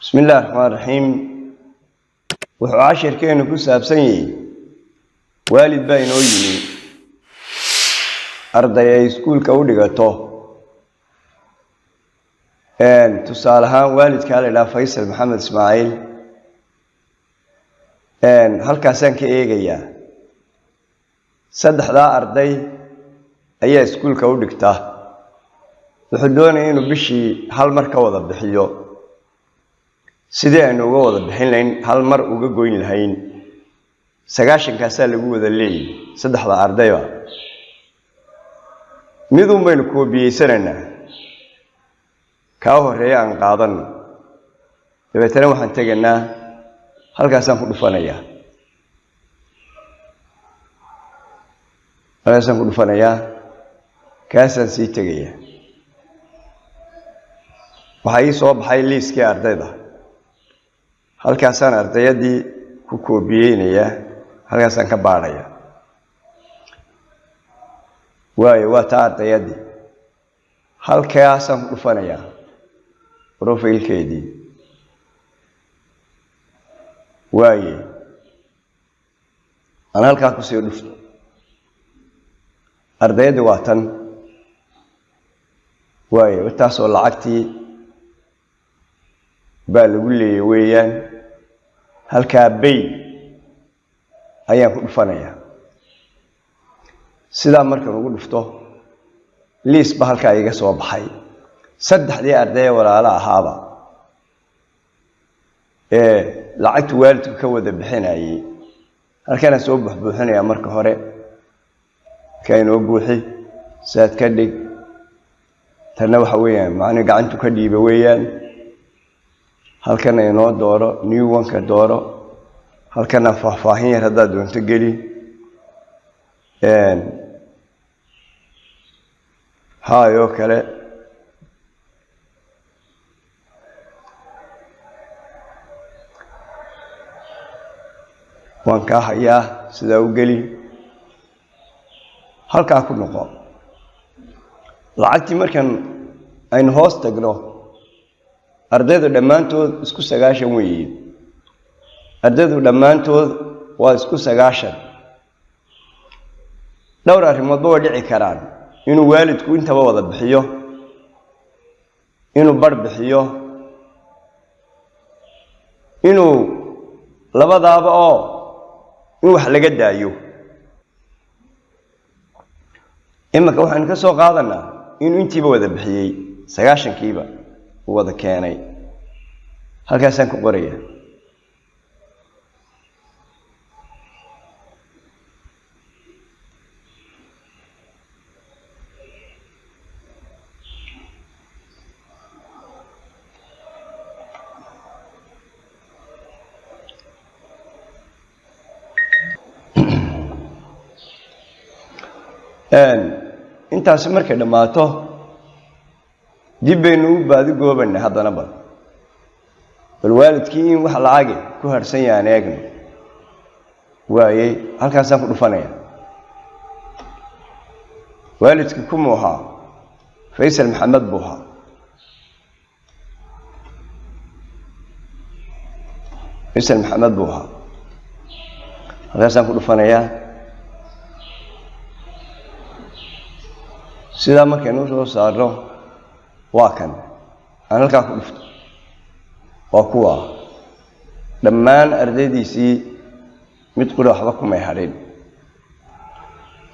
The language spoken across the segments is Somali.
Bismi illahi raxmaan raxiim. Wuxuu cashirkeenu ku saabsan yahay waalid baa inoo yimi arday ay iskuulka u dhigato. Tusaale ahaan, waalidkaa la idhaha Faysal Maxamed Ismaaciil. Halkaasaan ka eegayaa, saddexdaa arday ayaa iskuulka u dhigta. Wuxuu doonaya inuu bishii hal mar ka wada bixiyo. Sidii aynu uga wada bixin lahayn, hal mar uga goyn lahayn? 90-kaasaa lagu wada leeyahy saddexda ardayba. Midun baynu koobiyeysanaynaa, kaa horeeya aan qaadano. Dabeetana waxaan tegaynaa halkaasaan ku dhufanayaa, halkaasaan ku dhufanayaa, kaasaan sii tegayaa. Waxaa ii soo baxay liiskii ardayda. Halkaasaan ardayadii ku koobiyeynayaa, halkaasaan ka baadhaya. Waayo, waa taa ardayadii. Halkaasaan ku dhufanayaa, profile-keedii waaye. Aan halkaa kusii dhufto, ardayaddii waa tan. Waayo, taasoo lacagtii baa lagu leeyay weeyaan. Halkaa pay ayaan ku dhufanayaa. Sidaa markan ugu dhufto, liis ba halkaa iga soo baxay, saddexdii ardayee walaalo ahaaba ee lacagtu waalidku ka wada bixinayay. Halkanaan soo buuxbuuxinayaa. Marka hore halkaa inoo buuxi, saad ka dhig. Tanna waxa weeyaan macnii gacantu ka dhiiba weeyaan. Halkana inoo dooro, new one-ka dooro. Halkana faahfaahin yar haddaad doonto geli. Haayoo kale waan kaa hayaa, sidaa u geli. Halkaa ku noqo. Lacagtii markan aynu hoos tagno, ardaydu dhammaantood isku 90 weeye. Ardaydu dhammaantood waa isku 90. Dhowr arrimoodba way dhici karaan: inuu waalidku intaba wada bixiyo, inuu bar bixiyo, inuu labadaaba oo in wax laga daayo. Iminka waxaynu ka soo qaadanaa inuu intiiba wada bixiyey, 90-kiiba uu wada keenay. Halkaasaan ku qoraya. Intaasi markay dhammaato, dib baynu u baadi goobanay haddana. Bal waalidkii in wax lacage ku harhsan yahaan eegno. Waayey, halkaasaan ku dhufanaya. Waalidkii kumuu ahaa? Faysal Maxamed buu ahaa. Faysal Maxamed buu ahaa. Halkaasaan ku dhufanayaa. Sidaa markaynu soo saarno, waa kan. Aan halkaa ku dhufto, waa kuwa dhammaan ardaydiisii, mid qura waxba kumay hadhin.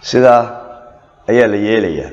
Sidaa ayaa la yeelayaa.